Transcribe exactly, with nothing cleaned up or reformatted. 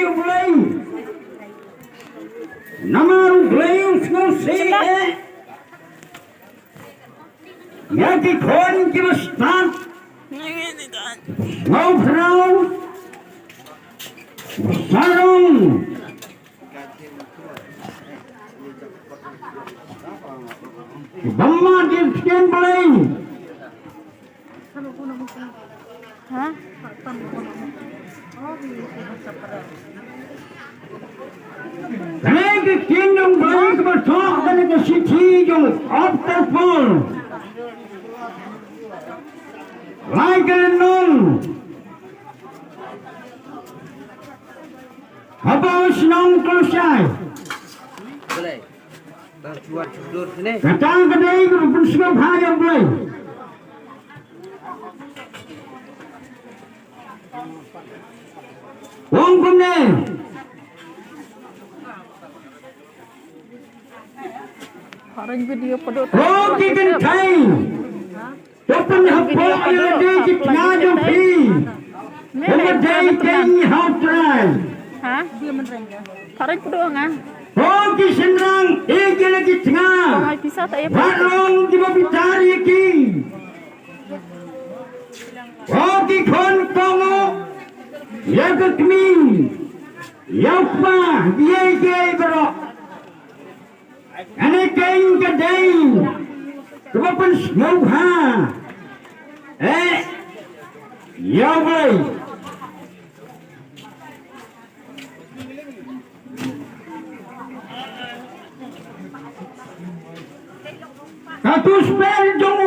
U Blei. Namar U Blei u sngewsih eh ïa ki khun kiba stad, sngewphraw, sarong. Bym mad ïa ka ktien Blei. Ha? Kane ka ktien jong Blei kaba thoh kane ka shithi jong u apostol Paul. Lai ka lynnong. Haba u shnong Kolosai. Blei. Tang chuar chudur sini. Kata ka dei ka pynsngewbha ïa u Blei. Ong kumne. Paring video pedut. Ko ki kynthei. To pynhapoh ïa lade ki tnga jong phi. Kum ba dei keiñ ha U Trai. Ha? Paring pedut nga. Ko ki shynrang, ïeit ïa lade ki tnga. Ai pisa ta ïa. Wat long kiba bitar ïa ki. Ko ki khun, kohnguh ïa ka kmie, ïa u kpa, ïa kiei kiei baroh. Kane keiñ ka dei kaba pynsngewbha eh ïa U Blei. Katu Spirit jong